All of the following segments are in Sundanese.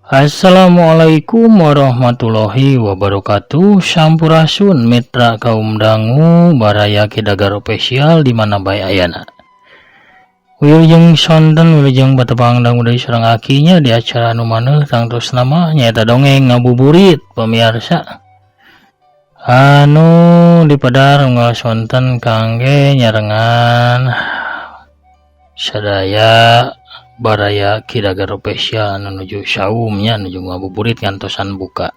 Assalamualaikum warahmatullahi wabarakatuh. Sampurasun mitra kaum dangu, baraya Kidagar Official di mana bae ayana. Wilujeng sonten, wilujeng patepang dangu deui sareng akinya di acara anu maneuh tangtos nama nyaeta Dongeng Ngabuburit. Pemirsa anu dipedar unggal sonten kangge nyarengan sadaya baraya Kidagar Official anu nuju saumnya, nuju ngabuburit ngantosan buka.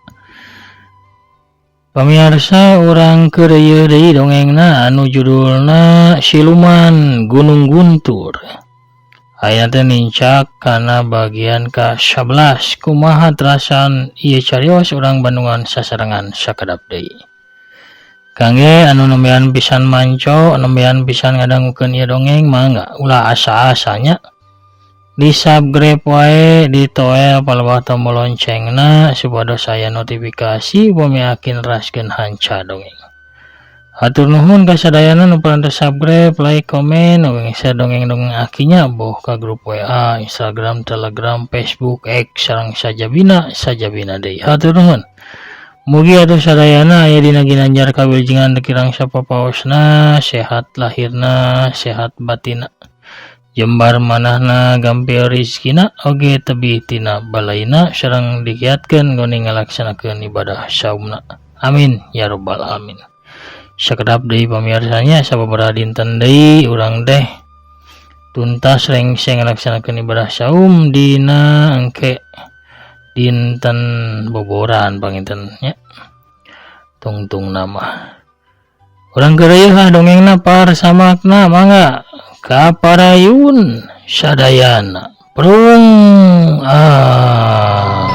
Pemirsa, urang keur ieu deui dongengna anu judulna Siluman Gunung Guntur. Aya teh nincak kana bagian ka-11. Kumaha terasan ieu carios, urang bandungan sasarengan sakedap deui. Kangge anu nembean pisan manco, nembean pisan ngadangukeun ieu dongeng, mangga ulah asa-asanya di subscribe wae, ditoel palebah tombol loncengna supados aya notifikasi upami aki neraskeun hanca dongeng. Hatur nuhun ka sadayana nu parantos subscribe, like, komen, oge share dongeng-dongeng akinya boh ka grup WA, Instagram, Telegram, Facebook, X sareng sajabina sajabina deui. Hatur nuhun. Mugi atuh sadayana aya dina ginanjar kawilujengan teu kirang sapapaosna, sehat lahirna, sehat batinna, jembar manahna, gampil rizkina oge tebih tina balaina sareng dikiatkeun guna ngalaksanakeun ibadah saumna. Amin ya robbal alamin. Sakedap deui pamiarsanya, sababaraha dinten deui urang teh tuntas rengse ngalaksanakeun ibadah saum dina engke dinten boboran panginten nya tungtung nama. Urang keur ah dongengna par samakna, mangga kaparayun sadayana. Prung ah.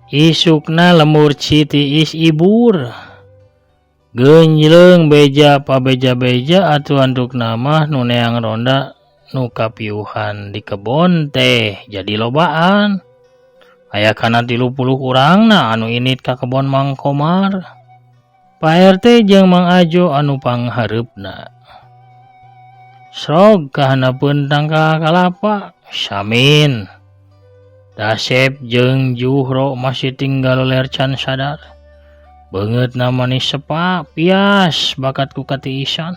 Isukna lembur Citiis ibur. Genjleng beja pabeja-beja atuh antukna mah nu neang ronda nu kapiuhan di kebon teh jadi lobaan. Aya kana 30 urangna anu indit ka kebon Mang Komar. Pak RT jeung Mang Ajo anu panghareupna. Srog kahandapeun tangkal kalapa, Samin. Dasep jeung Juhro masih tinggal ler can sadar. Beungeutna manis sepa pias bakat ku katiisan.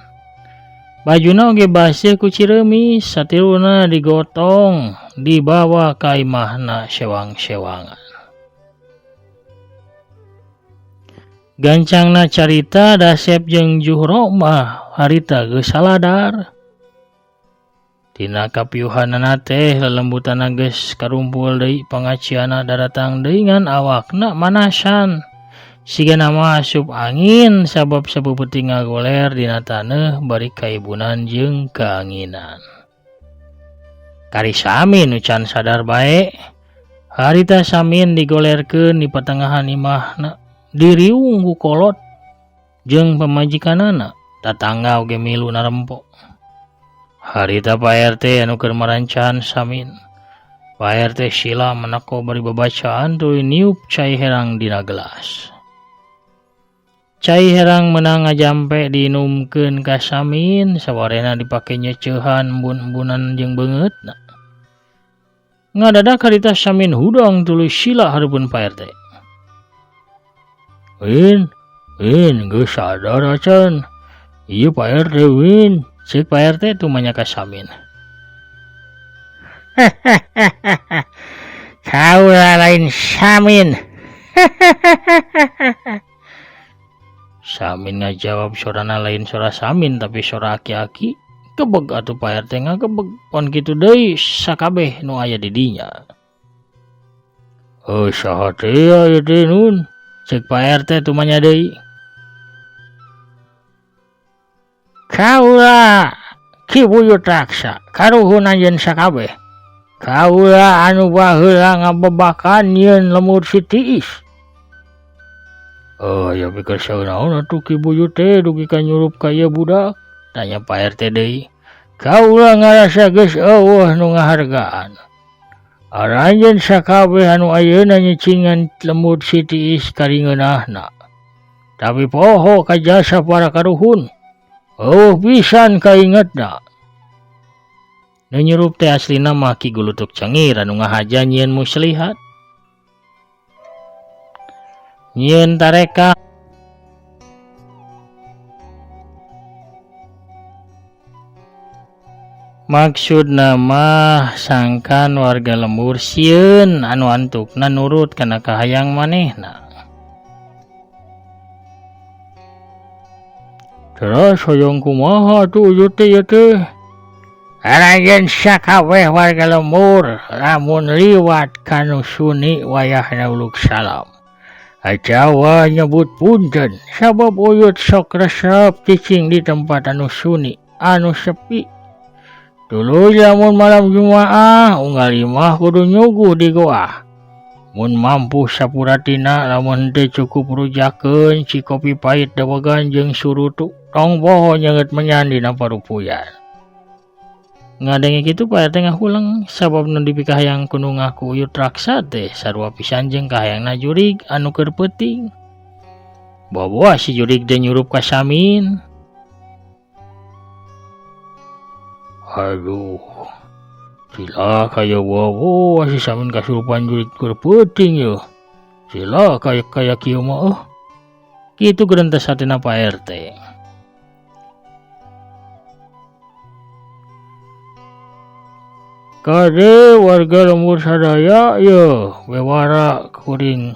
Bajuna oge baseuh ku cireumis, satiluna digotong dibawa ka imahna sewang-sewangan. Gancangna carita, Dasep jeung Juhro mah harita geus saladar. Tina kapiuhanana teh lelembutanna geus karumpul deui, pangacianna daratang deui ngan awakna manasan. Sigana mah asup angin sabab sapeupeting ngagoler dina taneuh bari kaibunan jeung kaanginan. Kari Samin nu can sadar bae. Harita Samin digolerkeun di patengahan imahna, diriung ku kolot jeung pamajikanana, tatangga oge milu narempo. Harita Pak RT anu keur marancahan Samin. Pak RT sila menako bari babacaan tuluy niup cai herang dina gelas. Cai herang menang ngajampe diinumkeun ka Samin, sawarehna dipake nyeceuhan embun-embunan jeung beungeutna. Ngadadak harita Samin hudang tuluy sila hareupeun Pak RT. "Win, Win, geus sadar acan? Ieu Pak RT, Win," ceuk Pak RT tumanya ka Samin. "Kaula lain Samin." Samin ngajawab sorana lain sora Samin tapi sora aki-aki. Kebeg atuh Pak RT ngagebeg, pon kitu deui sakabeh nu aya di dinya. "Heuh, saha teh ieu teh, Nun?" ceuk Pak RT tumanya deui. "Kaula Ki Buyut Raksa, karuhun anjeun sakabeh. Kaula anu baheula ngabebakan nyieun lembur si Tiis." "Oh, ya pikir naon atuh Ki Buyut teh dugi ka nyurup ka ieu budak?" tanya Pak RT deui. "Kaula ngarasa geus euweuh nu ngahargaan. Aranjeun sakabeh anu ayeuna nyicingan lembur Citiis karingeunahna. Tapi poho ka jasa para karuhun. Eueuh pisan kaingetna. Nu nyurup teh aslina mah Ki Gulutuk Cengir anu ngahaja nyieun muslihat. Nyieun tareka Maksudna mah sangkan warga lembur sieun anu antukna nurut kana kahayang manehna. Terus hoyong kumaha atuh Uyut teh ieu teh? Aranjeun sakabeh warga lembur lamun liwat ka nu suni wayahna uluk salam. Atawa nyebut punten sabab Uyut sok resep cicing di tempat anu suni anu sepi. Tuluy lamun malam Jumaah unggal imah kudu nyuguh di goah. Mun mampu sapuratina lamun henteu cukup rujakeun cikopi pait dewegan jeung surutu tong poho nyeungeut menyan dina parupuyan. Ngadenge kitu Pak RT ngahuleng sabab nu dipikahayang ku nu ngaku Uyut Raksa teh sarua pisan jeung kahayangna jurig anu keur peuting. Boboa si jurig teh nyurup ka Samin. Aduh, cilaka ya boboa si Samin kasurupan jurig keur peuting yeuh. Cilaka kaya kieu mah euh. Kitu gerentes hatina Pak RT. Kade warga lembur sadaya yeuh bewara kuring.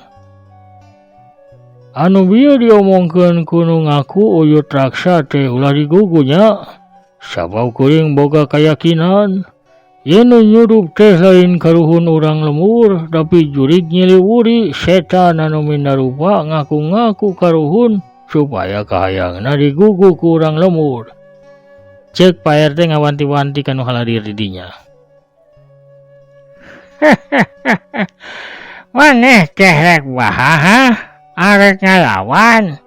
Anu bieu diomongkeun ku nu ngaku Uyut Raksa teh ulah digugu nya. Sabab kuring boga kayakinan yen nu nyurup teh lain karuhun urang lembur tapi jurig nyiliwuri setan anu minarupa ngaku-ngaku karuhun supaya kahayangna digugu ku urang lembur. Ceuk Pak RT ngawanti-wanti ka nu haladir di dinya. Maneh teh rek bahaha arek ngalawan.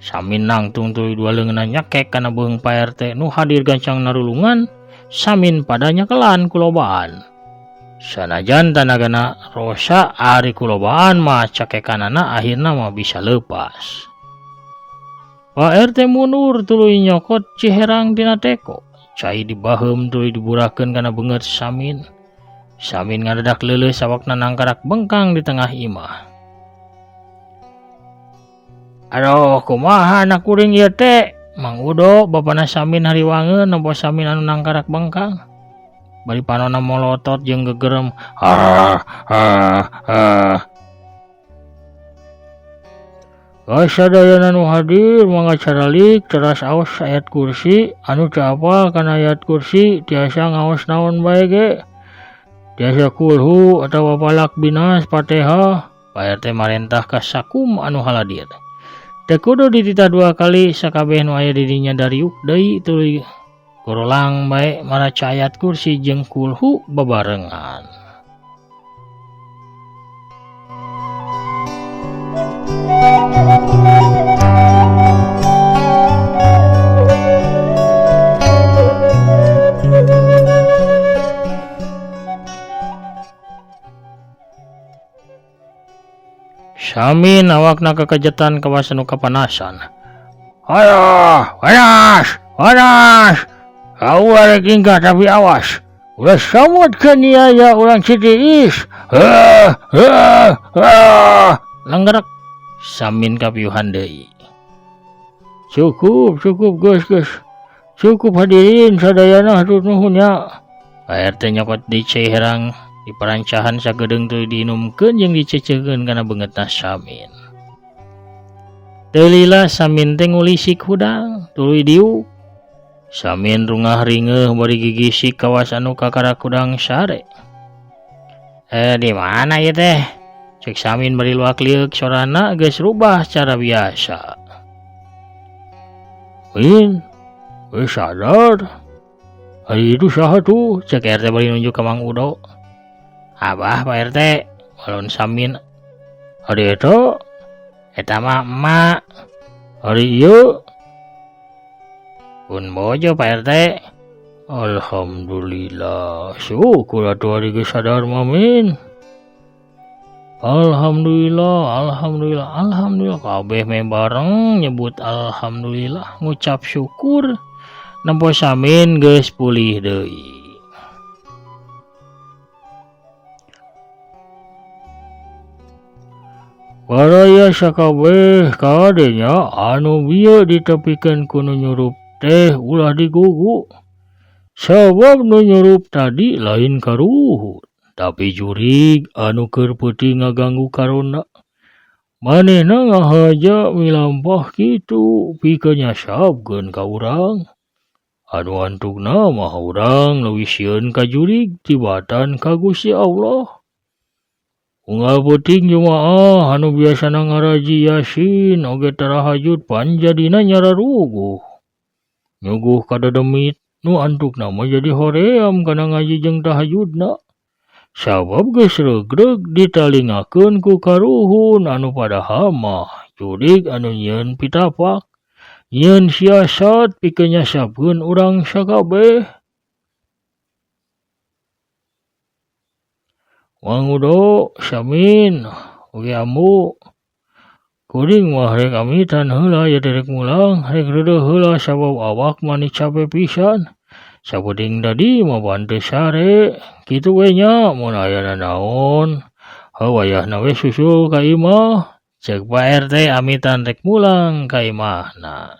Samin nangtung tuluy dua leungeunna nyekek kana beuheung Pak RT nu hadir gancang narulungan, Samin pada nyekelan kulobaan. Sanajan tanagana rosa ari kulobaan mah cakekanana akhirna mah bisa leupas. Pak RT mundur tuluy nyokot ciherang tina teko. Cai dibaheum tuluy diburakeun kana beungeut Samin. Samin ngadadak leuleus awakna nangkarak bengkang di tengah imah. Aduh, kumaha anak kuring ieu teh? Mang Udo bapana Samin hariwangeun nempo Samin anu nangkarak bengkang. Bari panona molotot jeung gegerem. Ha ha ha. Kasadayana nu hadir mangga caralik teras aos ayat kursi anu teu apal kana ayat kursi tiasa ngaos naon bae ge. Tiasa kulhu atawa palak binas Fatihah. Pak RT marentah ka sakum anu haladir. Teu kudu dititah dua kali sakabeh nu aya di dinya dariuk deui tuluy gorolang bae maraca ayat kursi jeung kulhu babarengan. Samin awakna kekajetan kawas anu kapanasan. Aduh, panas, panas. Kau arek ingkah tapi awas. Ulah samut ke niaya urang Citiis. Heh, heh, heh. Langgerak Samin kapiuhan deui. Cukup, cukup geus geus. Cukup hadirin sadayana hatur nuhun nya. Pak RT nyokot di cai herang di parancahan sagedeung tuluy diinumkeun jeung diceceukeun kana beungeutna Samin. Teu lila Samin teh ngulisik hudang tuluy diuk. Samin rungah ringeuh bari gigisik kawas anu kakarak hudang sare. Di mana ieu teh? Cek Samin bari luak lieuk sorana geus rubah cara biasa. Win, geus sadar. Ari itu saha tuh? Cek RT bari nunjuk ka Mang Udo. Abah Pak RT, walon Samin. Ari eta? Eta mah emak. Ari ieu? Pun bojo Pak RT. Alhamdulillah syukur atuh ari geus sadar mah Min. Alhamdulillah, alhamdulillah, alhamdulillah kabeh meh bareng nyebut alhamdulillah ngucap syukur nempo Samin geus pulih deui. Baraya sakabeh kadenya anu bieu ditepikeun ku nu nyurup teh ulah digugu. Sabab nu nyurup tadi lain karuhun, tapi jurig anu keur peuting ngaganggu karonda. Manehna ngahaja milampah kitu pikeun nyasabkeun ka urang. Anu antukna mah urang leuwih sieun ka jurig tibatan ka Gusti Allah. Unggal peuting jumaah anu biasana ngaraji Yasin oge tarahajud pan jadina nyararuguh. Nyuguh kadademit nu antukna mah jadi hoream kana ngaji jeung tahajudna. Sabab geus regreg ditalingakeun ku karuhun anu padahal mah jurig anu nyieun pitapak, nyieun siasat pikeun nyasabkeun urang sakabeh. Mang Udo, Samin, oge Ambu. Kuring mah rek amitan heula ieu teh rek mulang, rek reudeuh heula sabab awak mani cape pisan. Sapenting tadi mah ban teu sare, kitu we nya mun aya nanaon. Heuh wayahna we susul ka imah. Ceuk Pak RT amitan rek mulang ka imahna.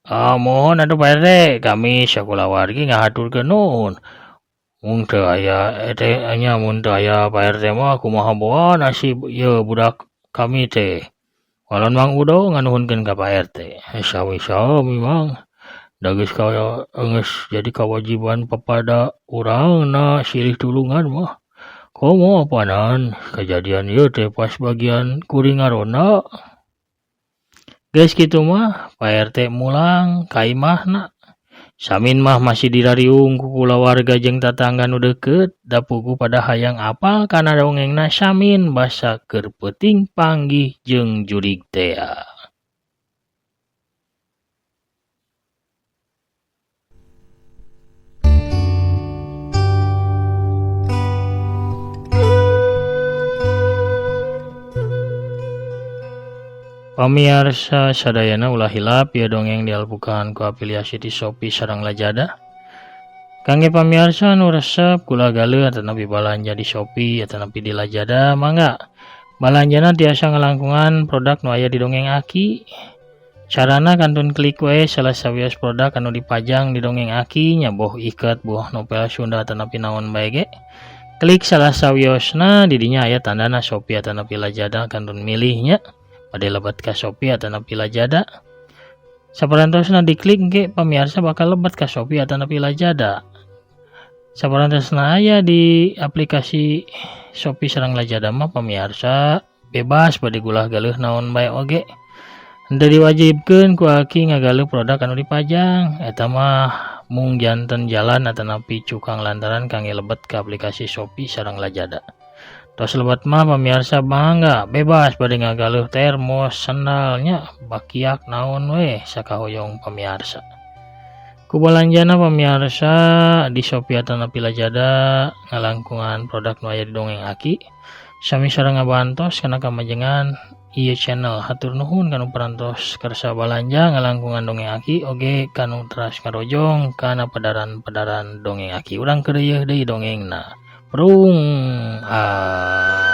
Mohon atuh Pak RT, kami sakulawargi ngahaturkeun nuhun. Mun teu aya teh nya mun teu aya Pak RT mah kumaha boa nasib ieu budak kami teh. Walon Mang Udo nganuhunkeun ka Pak RT. Sami-sami Mang. Da geus geus jadi kewajiban papada urangna silih tulungan mah. Komo apanan kejadian ieu teh pas bagian kuring ngaronda. Geus kitu mah Pak RT mulang ka imahna. Samin mah masih dirariung ku kulawarga jeung tatangga nu deukeut da puguh pada hayang apal kana dongengna Samin basa keur peuting panggih jeung jurig tea. Pamiarsa sadayana ulah hilap ieu dongeng dialbukan ku afiliasi ti Shopee sareng Lazada. Kangge pamiarsa nu resep gula galeuh atanapi balanja di Shopee atanapi di Lazada mangga. Balanjana tiasa ngalangkungan produk nu aya di dongeng Aki. Carana kantun klik we salah sawios produk anu dipajang di dongeng Aki nya boh iket boh novel Sunda atanapi naon bae ge. Klik salah sawiosna di dinya aya tandana Shopee atanapi Lazada kantun milihnya. Bade lebet ka Shopee atanapi Lazada. Saparantosna diklik ge pamiarsa bakal lebet ka Shopee atanapi Lazada. Saparantosna aya di aplikasi Shopee sareng Lazada mah pamiarsa bebas bade gulah galeuh naon bae oge. Henteu diwajibkeun ku Aki ngagaleuh produk anu dipajang. Eta mah mung janten jalan atanapi cukang lantaran kangge lebet ka aplikasi Shopee sareng Lazada. Tos lebet mah pamiarsa mangga bebas bade ngagaleuh termos sendalnya bakiak naon we sakahoyong pamiarsa. Ku balanjana pamiarsa di Shopee atanapi Lazada ngalangkungan produk nu aya di dongeng Aki sami sareng ngabantos kana kamajengan ieu channel. Hatur nuhun kanu parantos kersa balanja ngalangkungan dongeng Aki oge kanu teras ngarojong kana pedaran-pedaran dongeng Aki. Urang keureuyeeh deui dongengna. Prung ah.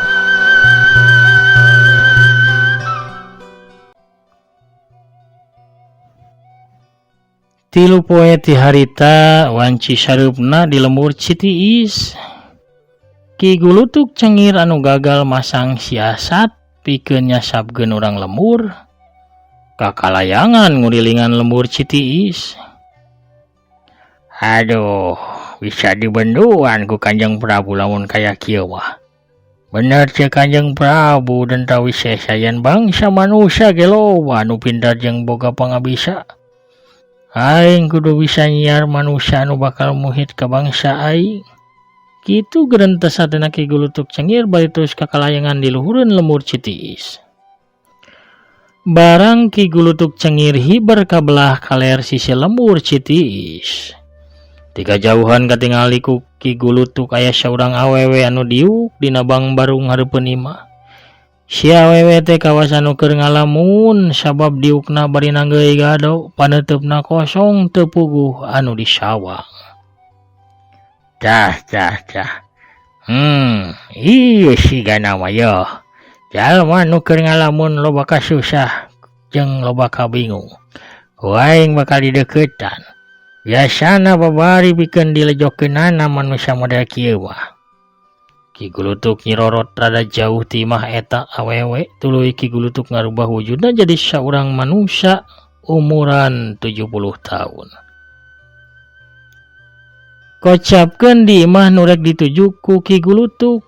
Tilu poe ti harita wanci sareupna di lembur Citiis. Ki Gulutuk cengir anu gagal masang siasat pikeun nyasabkeun urang lembur. Kakalayangan ngurilingan lembur Citiis. Aduh, bisa dibenduan ku Kanjeng Prabu lamun kaya kieu mah. Bener ceuk Kanjeng Prabu denta wisesa yen bangsa manusia ge loba anu pintar jeung boga pangabisa. Aing kudu bisa nyiar manusia anu bakal muhit ka bangsa aing. Kitu gerentes hatena Ki Gulutuk Cengir bari terus kakalayangan di luhureun lembur Citiis. Barang Ki Gulutuk Cengir hiber ka belah kaler sisi lembur Citiis. Ti kajauhan katingali ku Ki Gulutuk aya saurang awewe anu diuk dina bangbarung hareupeun imah. Si awewe teh kawas anu keur ngalamun sabab diukna bari nanggeuy gado, paneuteup kosong teu puguh anu disawang. Tah tah tah. Ieu sigana mah yeuh. Jalma nu keur ngalamun loba kasusah jeung loba kabingung. Ku aing bakal dideuketan. Biasana babari pikeun dilejokeunana manusia model kieu mah. Ki Gulutuk nyirorot rada jauh ti imah eta awewe, tuluy Ki Gulutuk ngarubah wujudna jadi saurang manusia umuran 70 tahun. Kocapkeun di imah nu rek dituju ku Ki Gulutuk.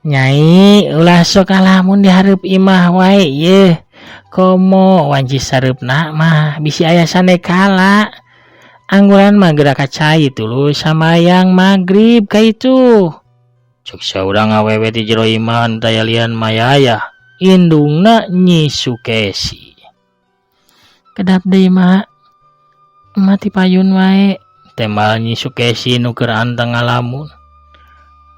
Nyai ulah sok ngalamun di hareup imah wae yeuh. Komo wanci sareupna mah bisi aya sandekala. Angguran mah geura ka cai tuluy samayang magrib ka itu. Cek saurang awewe di jero imah anu taya lian Mayayah, indungna Nyi Sukesi. Kedap deui mak, emak ti payun wae. Tembal Nyi Sukesi nu keur anteng ngalamun.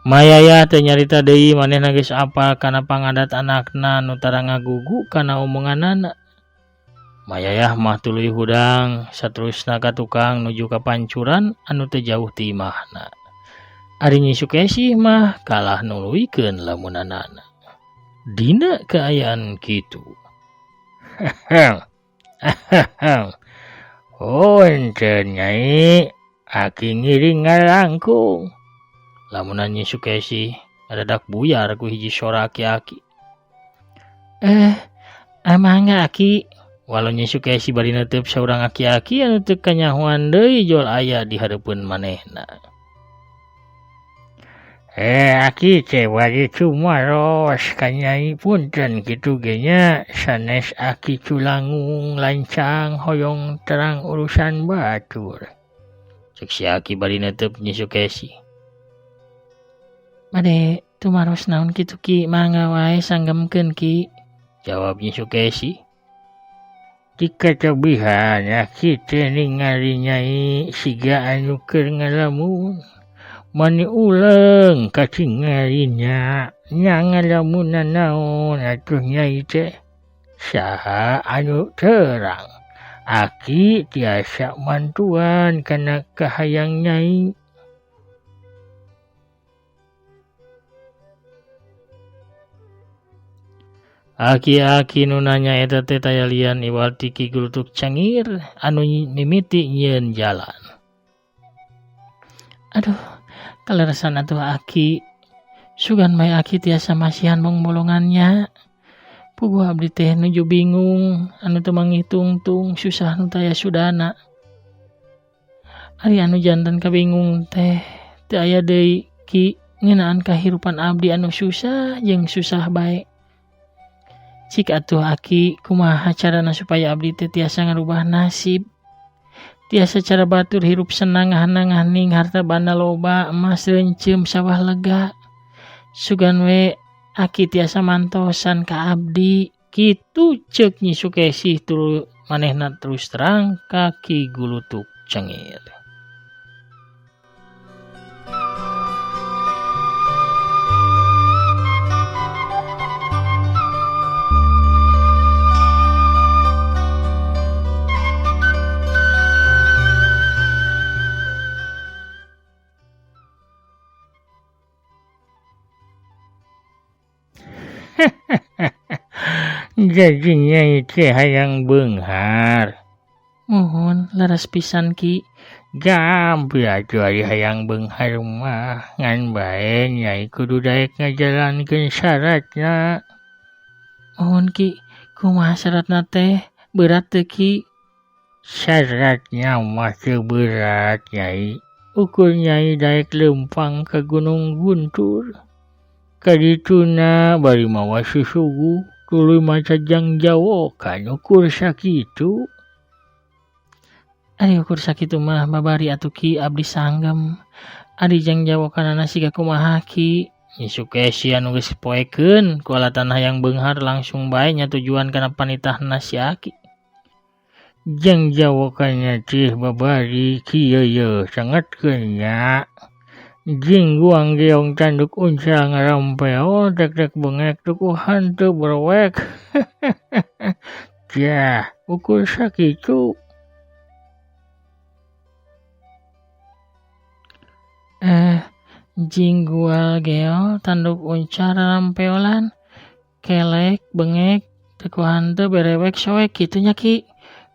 Mayayah teu nyarita deui manehna geus apal kana pangadat anakna nu tara ngagugu kana omonganana. Mayayah mah tuluy hudang saterusna ka tukang nuju ka pancuran anu teu jauh ti imahna. Ari Nyi Sukesi mah kalah nuluykeun lamunanana. Dina kaayaan kitu. Oh henteu Nyai, aki ngiring ngalangkung. Lamunan Nyi Sukesi ngadadak buyar ku hiji sora aki-aki. Mangga aki. Walau Nyi Sukesi bari neuteup saurang aki-aki anu teu kanyahoan deui jol aya di hareupeun manehna. Aki teh bari tumaros ka Nyai, punten kitu ge nya sanes aki culangung lancang hoyong terang urusan batur. Cek si aki bari neuteup Nyi Sukesi. Bade tumaros naon kitu Ki, mangga wae sanggemkeun Ki, jawab Nyi Sukesi. Dikatabihan aki teh ningali Nyai siga anu keur ngalamun. Mani uleung katingalina nya ngalamunan naon atuh Nyai teh. Saha anu terang aki tiasa mantuan kana kahayang Nyai. Aki-aki nu nanya eta teh taya lian iwal ti Ki Gulutuk Cengir anu mimiti nyieun jalan. Aduh, kaleresan atuh aki. Sugan bae aki tiasa masihan bongbolongannya. Puguh abdi teh nuju bingung anu teu mangitungtung susah nu taya sudana. Ari anu janten kabingung teh teu aya deui Ki ngeunaan kahirupan abdi anu susah jeung susah bae. Cik atuh aki kumaha carana supaya abdi teh tiasa ngarubah nasib. Tiasa cara batur hirup senang ngahanang-haning harta banda loba emas reunceum sawah lega. Sugan we aki tiasa mantosan ka abdi. Kitu ceuk Nyi Sukesi tuluy manehna terus terang ka Ki Gulutuk Cengir. Jadi Nyai teh hayang beunghar. Mohon leres pisan Ki. Gampil atuh ari hayang beunghar mah ngan bae Nyai kudu daek ngajalankeun syaratna. Mohon Ki, kumaha syaratna teh? Berat teu Ki? Syaratnya mah teu berat Nyai. Ukur Nyai daek leumpang ka Gunung Guntur. Kadituna bari mawa susuguh tuluy maca jangjawokan ukur sakitu. Ari ukur sakitu mah babari atuh Ki abdi sanggem. Ari jangjawokanana siga kumaha Ki? Nyi Sukesi anu geus poekeun ku alatan hayang beunghar langsung bae nyatujuan kana panitahna si Aki. Jangjawokanna teh babari kieu yeuh sangatkeun nya. Jing guang geong tanduk uncal ngarampeol tek-tek bengek tuku hanteu berwek. Jah, ukur sakitu. Jing gual geol tanduk uncal rarampeolan kelek bengek teu ku hanteu berewek soek kitu nya Ki.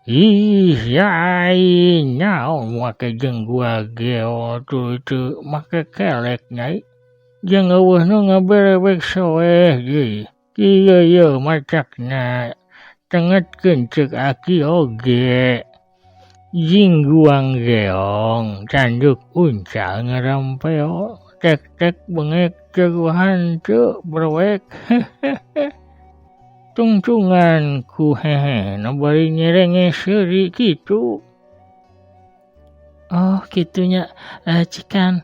Ih yai nyaho make jeung gual geol tuluy teu make kelek nyai. Jeung eueuh nu ngaberewek soeh deui. Kieu yeuh macakna tengetkeun ceuk aki oge. Jing guang geong tanduk uncal ngarampeo tek-tek bengek teu ku hanteu berwek. Tungtungan ku hehehna bari nyerenge seuri kitu. Oh kitu nya cikan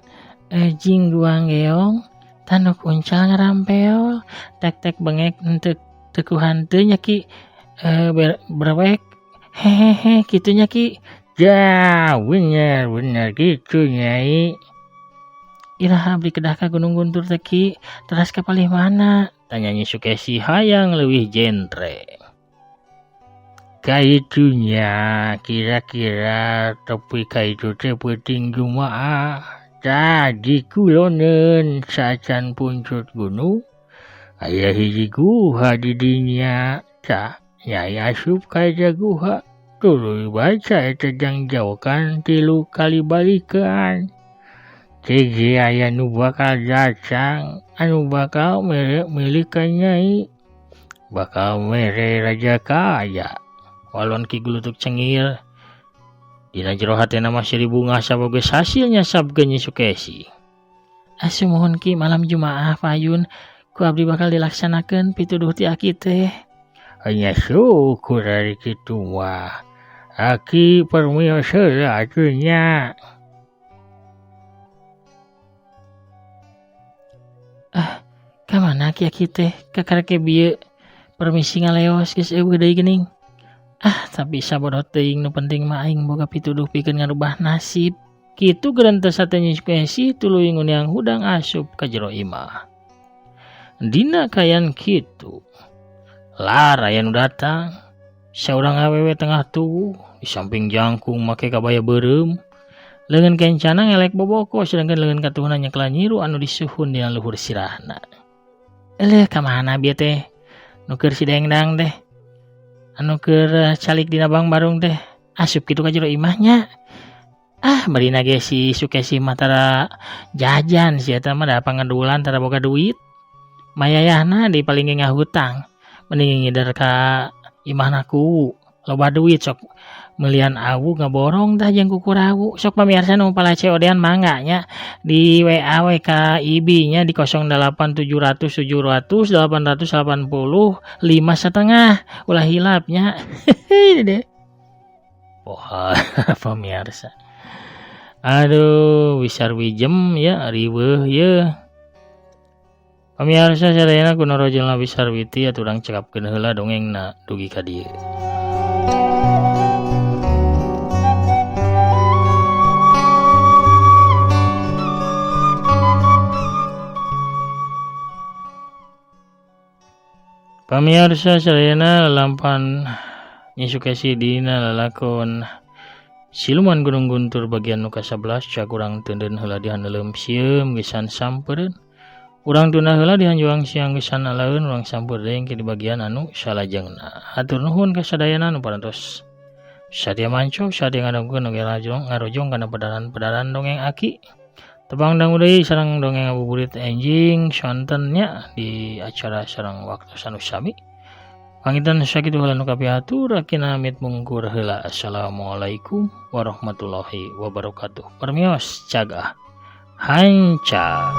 jing guang geong tanduk uncal ngarampeol tek-tek bengek henteu teu ku hanteu nya Ki berwek hehehe kitu nya Ki. Ja bener bener kitu Nyai. Iraha abdi kedah ka Gunung Guntur teh Ki, teras ka palih mana? Tanya Nyi Sukesi hayang leuwih jentre. Kaitu nya kira-kira tepi ka itu teh peuting Jumaah. Tah di kuloneun saacan puncut gunung aya hiji guha di dinya. Tah Nyai asup ka eta guha tuluy baca eta jangjawokan 3 kali balikan. Tege aya nu bakal datang anu bakal mere milik ka Nyai, bakal mere raja kaya. Walon Ki Gulutuk cengir. Dina jero hatena mah seuri bungah sabab geus hasil nyasabkeun Nyi Sukesi. Sumuhun Ki malam Jumaah payun ku abdi bakal dilaksanakeun pituduh ti aki teh. Nya syukur ari kitu mah. Aki permios heula atuh nya. Ka mana Ki aki teh kakareke bieu permisi ngaleos geus eueuh deui geuning. Tapi sabodoh teuing nu penting mah aing boga pituduh pikeun ngarubah nasib. Kitu gerentes hate Nyi Sukesi tuluy nguniang hudang asup ka jero imah. Dina kayan kitu lar aya nu datang. Saurang awewe tengah tubuh di samping jangkung make kabaya beureum. Leungeun kencana ngelek boboko sedangkan leungeun katuhna nyekla nyiru anu disuhun dina luhur sirahna. Eleh ka mana bieu teh? Nu keur si dengdang teh. Anu keur calik dina bang barung teh. Asup kitu ka jero imahnya. Barina ge si Sukesi mah tara jajan si eta mah da pangadulan tara boga duit. Mayayahna di paling ge ngahutang. Mending ngider ka imahna ku loba duit sok melian awu ngaborong tah jeung kukurawu. Sok pamiarsa nu pala COD-an mangga nya di WA we ka IB nya di kosong delapan tujuh ratus tujuh ratus delapan ratus delapan puluh lima setengah. Ulah hilap nya. Hehehe deh. Poha pamiarsa. Aduh wisar wijem ya riweuh ye. Pamiarsa sadayana ku norojol Nabi Sarwiti atuh urang cekapkeun heula dongengna dugi ka dieu. Pamiarsa sadayana lalampan Nyi Sukesi dina lalakon Siluman Gunung Guntur bagian nu ka-11 cak urang teundeun heula dihaneuleum sieum geusan sampereun. Urang tunda heula dihanjuang siang geusan alaeun urang sampeur deui engke di bagian anu salajengna. Hatur nuhun ka sadayana nu parantos sadia manco sadia ngadongkeun oge ngarojong kana pedaran-pedaran dongeng aki. Tepang dangu deui sareng dongeng ngabuburit enjing sonten nya di acara sareng waktu anu sami. Panginten sakitu heula nu kapihatur akina amit mungkur heula. Assalamualaikum warahmatullahi wabarakatuh. Permios cagah hancang.